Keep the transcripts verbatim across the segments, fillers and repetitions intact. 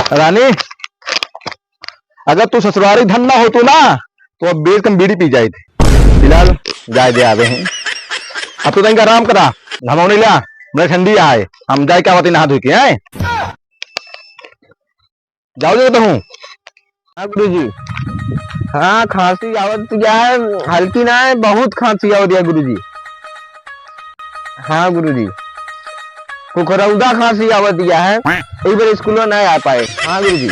रानी, अगर तू ससुरारी धन ना होतू ना, तो अब बीड़ी, कम बीड़ी पी जाइत। फिलहाल जाए दे आवे हैं। अब तो तनिक आराम करा, घमौनी ला, बड़ा ठंडी आए, हम जाए क्या बात नहा धो के आए। जाओ, जाओ तो हूँ। हाँ गुरुजी। हाँ, खांसी आवत या है, हल्की ना है, बहुत खांसी आवत या गुरुजी। हाँ गुरुजी, कुकरौदा खांसी आवत या है, यही बार स्कूल ना आ पाए। हाँ गुरुजी।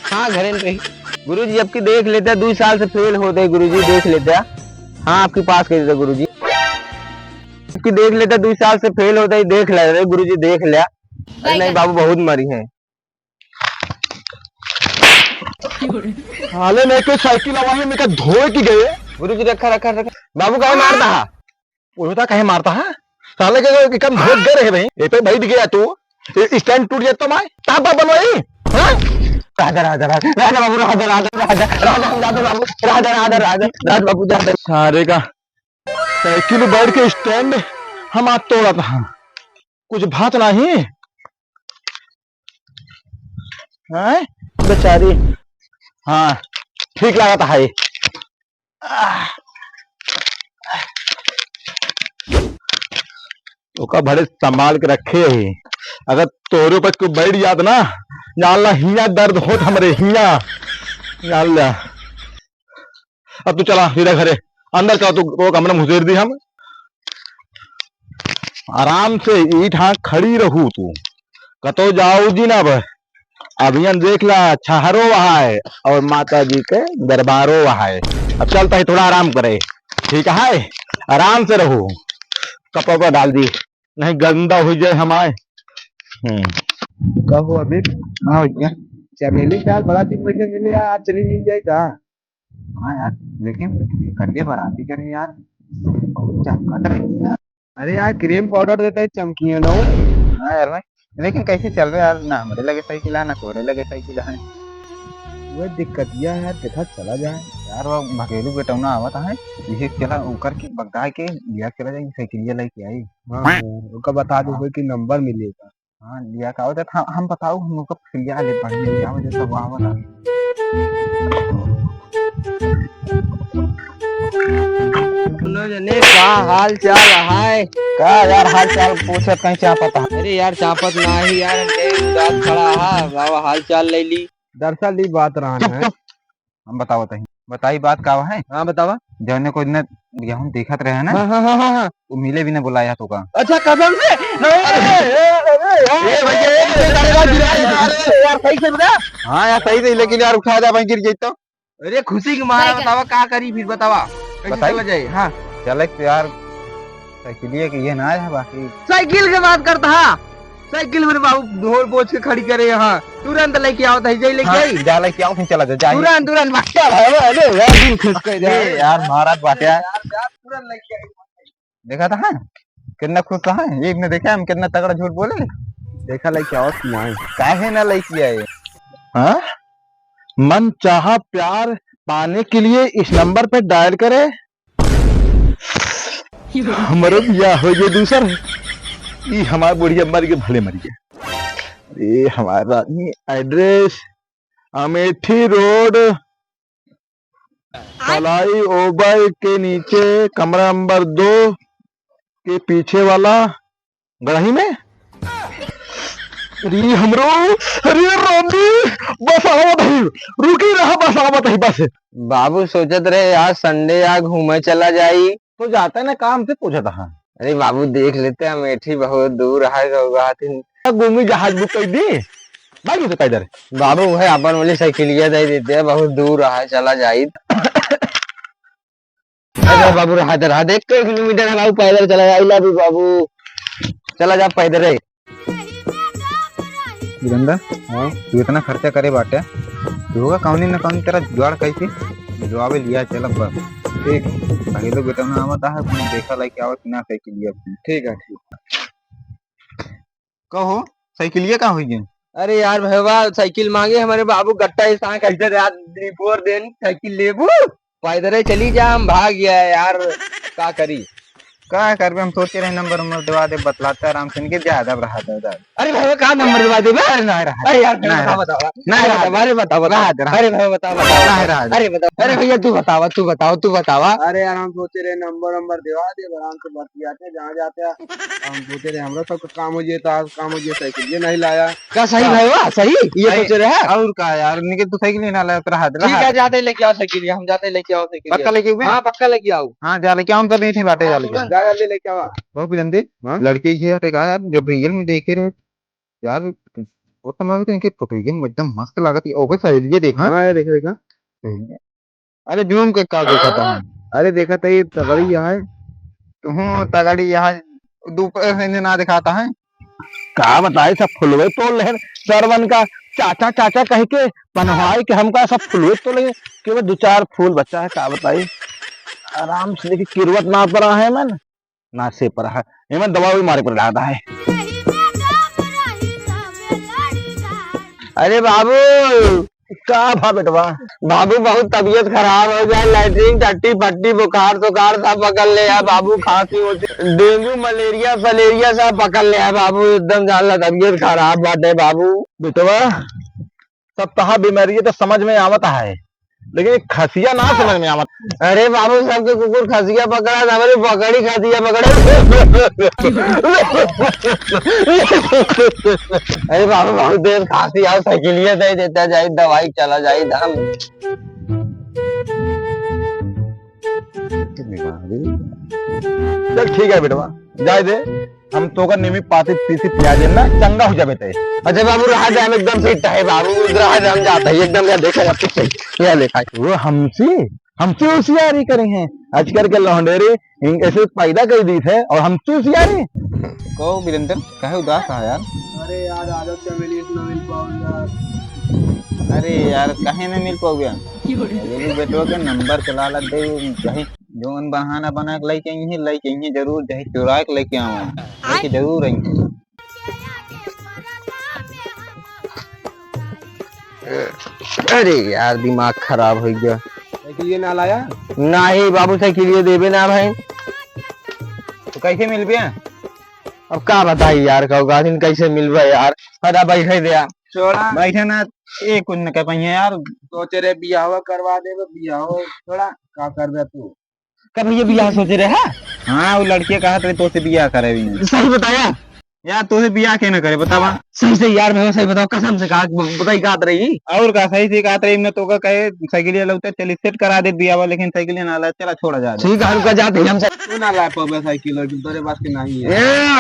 हाँ, घरे में रही। गुरुजी, अब की देख लेते, दो साल से फेल होते गुरुजी, देख लेते। हाँ, आपकी पास कर देते गुरुजी। अब की देख लेते, दो साल से फेल होते, देख ले रहे गुरुजी, देख लिया। अरे नहीं बाबू, बहुत मरी है। साले ने के साइकिल आवा है, मेरे का धोए की गए। गुरुजी, रखा, रखा, रखा। बाबू, काहे मारता है? वो होता काहे मारता है? साले के, के कम धोए गए रहे भाई। ये पे बैठ गया तू, ये स्टैंड टूट जाए तो मैं ताबा बनवाई, हाँ? राधा, राधा, राधा, राधा बाबू, राधा, राधा, राधा, राधा, राधा बाबू, राधा, राधा, राधा, राधा बाबू, राधा। सारे का साइकिल बैठ के स्टैंड हम आज तोड़त हा। कुछ भात नाही। हैं? बेचारी। हाँ, ठीक लागत है। आह। ओका बड़े संभाल के रखे ही। अगर तोहरे ऊपर कोई बैठ जात ना, जान ला हिया दर्द होत हमरे हिया। जान ला। अब तू चला सीधा घरे, अंदर चला, तू वो कमरा में घुसेर दी हम। आराम से ईठ हाँ खड़ी रहू तू, कतो जाऊ जी ना अब। अभियन देख ला, छहरो वहाय और माता जी के दरबारो वहाय। अब चलता है, थोड़ा आराम करे, ठीक है, आराम से रहू। कपड़ा उपड़ा डाल दी, नहीं गंदा हो जाए हमारे। हम्म। कहो अभी। हाँ भैया। चमेली का यार बड़ा दिन बैठे मिले यार, आज चली मिल जाए का? हाँ यार, लेकिन करिए बाराती करे यार, चमकत रही यार। अरे यार, क्रीम पाउडर देता है, चमकिए ना। हाँ यार भाई, लेकिन कैसे चल रहे यार, ना हमरे लगे साइकिल है, ना तोरे लगे साइकिल है। वो दिक्कत यह है, देखा चला जाए। यार, वो भगेलू बेटौना आवत है, इसे चला उकर के बगदा के लिया चला जाए, साइकिलिया लेके आई। हाँ, हाँ, ओका बता दो हाँ। कि नंबर मिलेगा। हाँ, लिया का होता था, हम बताओ, हम लोग का फिर लिया ले बढ़िया लिया हो जैसा वहाँ वाला। दोनों जने का हाल चाल है? का यार हाल चाल पूछत कहीं चापत है? अरे यार चापत ना ही यार, हमके उदास खड़ा है, बाबा हाल चाल ले ली। दरअसल ई बात रहन चुप, है। चुप। हम बतावत हई। बताई बात का है? हाँ, बतावा। जौने को इतने गेहूं देखत रहे ना, हाँ, हाँ, हाँ, हाँ, हाँ। वो मिले भी ना बुलाया तो का। अच्छा, कसम से? नहीं, अरे, अरे, अरे, ए, भैया, ए, अरे, अरे, अरे, अरे, यार, सही से बता। हाँ यार, सही से, लेकिन यार, उठा दे, भाई, गिर जाई तो। अरे, खुशी के मारा, नहीं, बतावा, का करी फिर, बतावा। कैसे बताई? चला जाए? हाँ। चले तो यार, साइकिलिया के ये ना है, बाकी साइकिल के बात करता है। साइकिल मेरे बाबू ढोल पोछ के खड़ी करे यहाँ, तुरंत लेके आओ, तही जाई लेके हाँ, आई। जा लेके आओ, फिर चला जा, जा। तुरंत, तुरंत भाग। चल, अरे, अरे, अरे, दिल खुश कर दे। ए, यार, महाराज बाटे। यार, यार, तुरंत लेके आई। देखा था, हाँ? कितना खुश था, हाँ? ये इतने देखा हम कितना तगड़ा झूठ बोले। देखा लेके आओ, तुम्हारे। काहे ना लेके आए? हाँ? मन चाहा प्यार पाने के लिए इस नंबर पे डायल करे। हमरो बियाह हो गए दूसर। ई हमार बुढ़िया मर गए, भले मर गए। अरे हमार रानी, एड्रेस अमेठी रोड, फ्लाई ओवर के नीचे, कमरा नंबर दो के पीछे वाला गढ़ही में। अरे हमरो, अरे रानी, बस आवत ही, रुकी रहा, बस आवत ही, बस। बाबू सोचत रहे आज संडे आ घूमे चला जाई। तो जाता है ना काम से पूछा था। अरे बाबू देख लेते हैं, अमेठी बहुत दूर है, गौगा हथिन। घूमी जहाज बुक कर दी, भाई तो पैदल। बाबू वह अपन वाली साइकिलिया दे देते हैं, बहुत दूर है, चला जाई। अरे बाबू, रहा दे, रहा दे, एक किलोमीटर है बाबू, पैदल चला जा, I love you बाबू, चला जा पैदल रे। वीरेंद्र, हाँ? तू इतना खर्चा करे बाटे, तू होगा कौनी न कौनी तरह जुगाड़ कैसे जुआवे लिया चल बस। ठीक। अगले बेटा ना आवत है, तुम देखा लाई क्या आवत ना कैसे लिया। ठीक है, ठीक। कहो, साइकिलिया का होई गई? अरे यार भैया, साइकिल मांगे हमारे बाबू, गट्टा ही सांग कहते थे, आज रिपोर्ट देन साइकिल लेबू, पैदल चली जा, हम भाग गया यार, का करी? का करबे, हम सोचे रहे नंबर उम्बर देवा दे, बतलाते आराम से, इनके ज्यादा रहा था, ज्यादा। अरे भाई, का नंबर देवा देबे? अरे ना रहा। अरे यार, भाई, नहीं बताओ, रहा। बताओ। नहीं अरे रहा। बताओ, अरे बताओ, बताओ। रहा, रहा। अरे भाई, बताओ, बताओ। नहीं रहा। अरे बताओ। अरे भैया, तू बतावा, तू बताओ, तू बतावा। अरे यार, हम सोचे रहे नंबर उम्बर देवा दे, आराम से बतियाते, जहाँ जाते हैं। हम सोचे रहे, हमरा सब काम हो जाए, तो आज काम हो जाए, साइकिल ये नहीं लाया। का सही का? भाई, वाह, सही? ये भाई, सोचे रहे? और का यार, निके तू साइकिल ही ना लाया, तेरा हाथ ठीक रहा। है, जाते लेके आओ साइकिल, हम जाते लेके आओ साइकिल। पक्का लेके आवे? हाँ, पक्का लेके आओ। हाँ, जा लेके आओ, हम सब यहीं बाटे, जा लेके आओ। जा जल्दी लेके आओ। बहुत बिलंदे, हाँ? लड़के ये हटे का यार, जो रियल में देखे रहे यार, वो तो मैं इनके फोटो एकदम मस्त लागत है। ओके सहेलिये देखा। हाँ, ये देखा, देखा। अरे जूम के का देखा था? अरे देखा था, ये तगड़ी यहाँ है। तुहूँ तगड़ी यहाँ दोपहर से इन्हें ना दिखाता है। का बताए, सब फुलवे तोड़ ले सरवन का, चाचा चाचा कह के पनवाई के हमका सब फुलवे तोड़ ले। केवल दो चार फूल बचा है, का बताई। आराम से देखी, किरवत ना पड़ा है मन, ना से पड़ा है। एमन दवा भी मारे पर डालता है। अरे बाबू, का भा बेटवा? बाबू, बहुत तबीयत खराब हो गया, लैट्रिन, टट्टी, फट्टी, बुखार, सुखार सब पकड़ ले है बाबू, खांसी होती, डेंगू, मलेरिया, फलेरिया सब पकड़ ले है बाबू, एकदम जान ला तबीयत खराब बाटे बाबू। बेटवा, सब तहा बीमारी तो समझ में आवत है, लेकिन एक खसिया ना समझ में आवत। अरे बाबू, सबके कुकुर खसिया पकड़ा था, हमारी बकरी खसिया पकड़ा। अरे बाबू, बहुत देर खांसी आओ, साइकिलिया दे देता, जाई दवाई चला जाई धाम। चल ठीक है बेटवा, जाए दे, हम तोका नीमी पाती पीसी पिया देन ना, चंगा हो जाबे ते। अच्छा बाबू, रहा दे, हम एकदम फिट है बाबू, रहा दे, हम जाते हैं एकदम, या देखा, या फिट है, या देखा। वो हमसे, हमसे होशियारी करी हैं, आजकल के लौंडेरे इनके से पैदा कर दी थे और हमसे होशियारी। को वीरेंद्र, काहे उदास है यार? अरे यार, आदत से मिली इतना मिल पाऊंगा। अरे यार, काहे ना मिल पाओगे? ये भी बेटवा के नंबर चला लग गई, कहीं जौन बहाना बना के लेके आई है, लेके आई है जरूर, चाहे चुरा के लेके आवा, लेके जरूर आई है। अरे यार, दिमाग खराब हो गया। साइकिल ये ना लाया? नहीं बाबू, साइकिल ये देबे ना भाई। तो कैसे मिलबे? अब का बताई यार, कहू गाथिन कैसे मिलबे यार, पता बैठे दे यार। छोड़ा। बैठे ना, ये कुछ न कह पाइए यार। सोचे रे बियाहवा करवा देबे, बियाहो छोड़ा, का करबे तू? का भैया बियाह सोचे रहे, हाँ? हाँ, वो लड़किया कहत रहे तोसे बियाह करे भी नहीं। सही बताया? यार, तोसे बियाह के ना करे, बतावा? सही से यार, मैं सही बताओ, कसम से कहा, बताई कहत रही। और का, सही से कहत रही, मैं तो का कहे, साइकिल लौटे, चली सेट करा दे बियाहवा, लेकिन साइकिल ना ला, चला छोड़ा जा। ठीक है, रुका जाते ही हम से तू ना ला पावे साइकिल, लेकिन तोरे पास के नहीं है। ए,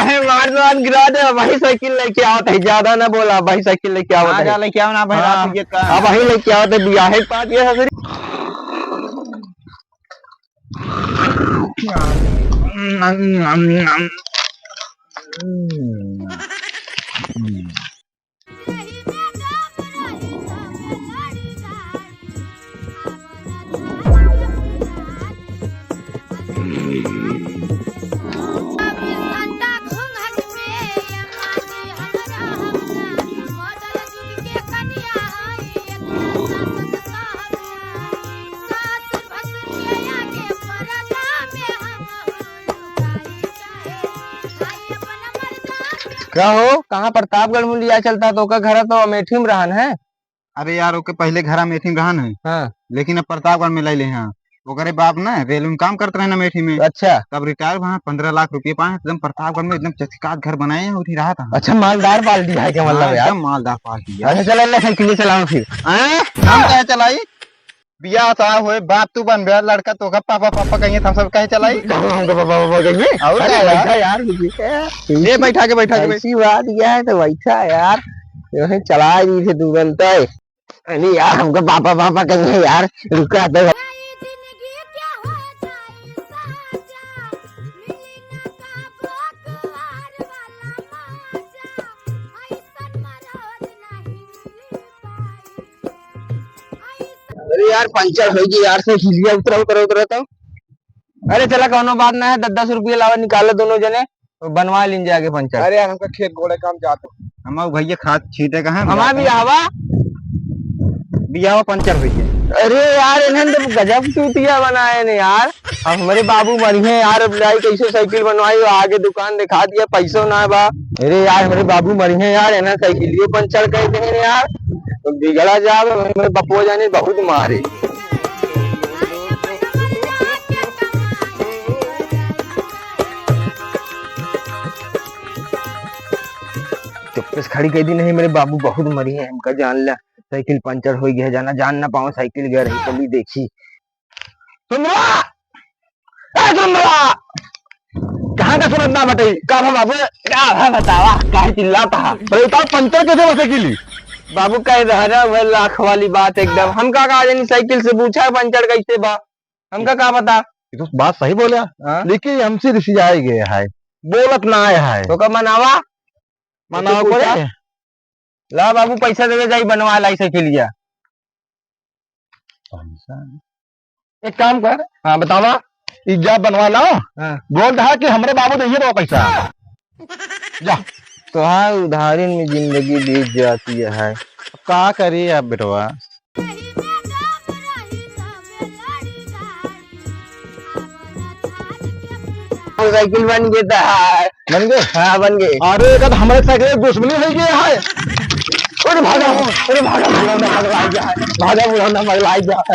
हे मार, मार गिरा दे, वही साइकिल लेके आवत है, ज्यादा ना बोला, वही साइकिल लेके आवत हाँ, है। जा लेके आओ ना भाई, हाँ, रात ये का अब वही लेके आवत है, बियाह के बाद ये ससुरी। का हो, कहाँ प्रतापगढ़ में लिया चलता? तो ओकर घर तो अमेठी में रहन है। अरे यार, ओके पहले घर अमेठी में रहन है, हाँ। लेकिन अब प्रतापगढ़ में ले ले हैं। ओकरे बाप ना रेलवे में काम करत रहे ना अमेठी में। अच्छा। तब रिटायर वहाँ पन्द्रह लाख रुपये पाए, एकदम प्रतापगढ़ में एकदम चटकात घर बनाए हैं, उठी रहा था। अच्छा, मालदार पार्टी है क्या मतलब हाँ, यार? एकदम मालदार पार्टी है। अच्छा, चला ले, साइकिल चलाओ फिर। हैं? हम क्या चलाई? बियाह साह होए, बाप तू बनबे, लड़का तोका पापा, पापा कहिए, तो हम सब कहे चलाई। कहाँ हमको पापा, पापा कहिए? और अरे का यार? बैठा यार, ये बैठा के, बैठा के, ऐसी बात यह है तो बैठा यार, यूं ही चला दी थे तू बनता है। अरे यार, हमको पापा, पापा कहिए यार, रुका तो। अरे यार, पंचर हो गई यार, साइकिलिया उतरा, उतरा, उतरा तो। अरे चला, कौनो बात ना है, दस दस रुपये लावा, निकालो दोनों जने, तो बनवा लीन जाके पंचर। अरे यार, हमका खेत गोड़े काम जाते। हमार भैया खाद छीटे का है, हमार भी आवा। बियाह पंचर हुई है। अरे यार, इन्हन तो गजब चूतिया बनाए ने यार। अब हमरे बाबू मरिहे यार, अब लाई कैसे साइकिल बनवाई, आगे दुकान दिखा दिया, पैसो ना बा। अरे यार, हमरे बाबू मरिहे यार, इन्हन साइकिलियो पंचर कर दे यार, तो बिगड़ा जाब। हमरे बपुआ जाने बहुत मारे। चुप्पे से खड़ी कर दी, नहीं मेरे बाबू बहुत मरिहे, हमका जान ला। साइकिल पंचर हो गया, जाना जान ना पाओ, साइकिल गया रही, चली देखी। सुंदरा! ए सुंदरा! कहाँ का सुनत ना बटे? का भा बाबू? का भा बतावा, काहे चिल्लात हा? अरे उतार, पंचर कैसे बा साइकिल? बाबू कह रहा है, वह लाख वाली बात एकदम। हमका का जानी साइकिल से पूछा पंचर कैसे बा? हमका का बता? ये तो बात सही बोला, हाँ? लेकिन हमसे रिसियाई गए है, बोलत ना आए है। तो का मनावा? मनावा तो करे? पूछा? ला बाबू, पैसा दे दे, जाई बनवा लाई साइकिलिया। पैसा? एक काम कर। हाँ, बतावा। ई जा बनवा लाओ। हाँ। बोल रहा कि हमरे बाबू दे दो पैसा। जा। तो हाँ, उधारी में जिंदगी बीत जाती है। का करी अब बेटवा? साइकिल बन गए था। बन गए? हाँ, बन गए। अरे, एक आध हमरे साइकिल के दुश्मनी हो गया है। अरे, भागा, अरे, भागा, भागा, भागा, भागा, भागा, भागा, भागा, भागा।